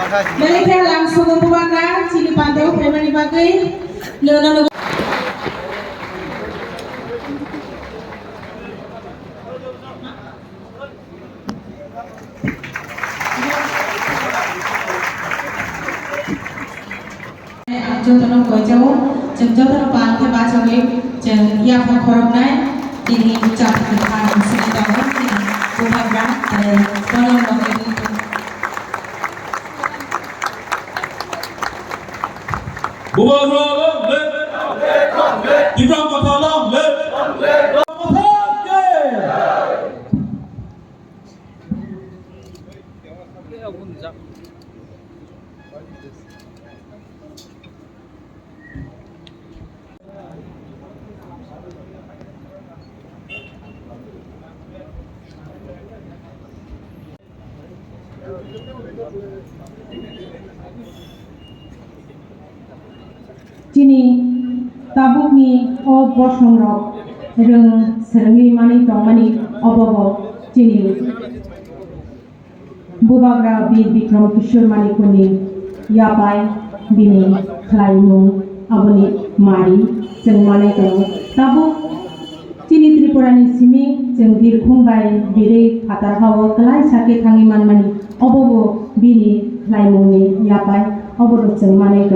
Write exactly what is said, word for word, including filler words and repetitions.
Belai khe lang sugo bubagra chini pandao phaimani bagwi nono. Ang jotono koijao, chwng jotono pal khe bachogwi chwng yapha khoroknai, tini chapha kha ang sini tongo, chini bubagra tei bono logi. Bubagra long live! Tipra Motha long live! Motha ke! Chini tabukni o bosongrok rwng swrwngwi manwi tongmani obobo chini Bubagra Bir Bikram Kishore Manikuni yapai bini khlaimung aboni mari chwng manwi tongo. Tabuk chini Tripurani simi chwng birkhung bai birwi phatar hao kwlai sakhe thangwi manmani obobo bini khlaimungni yapai obono chwng manwi tongo.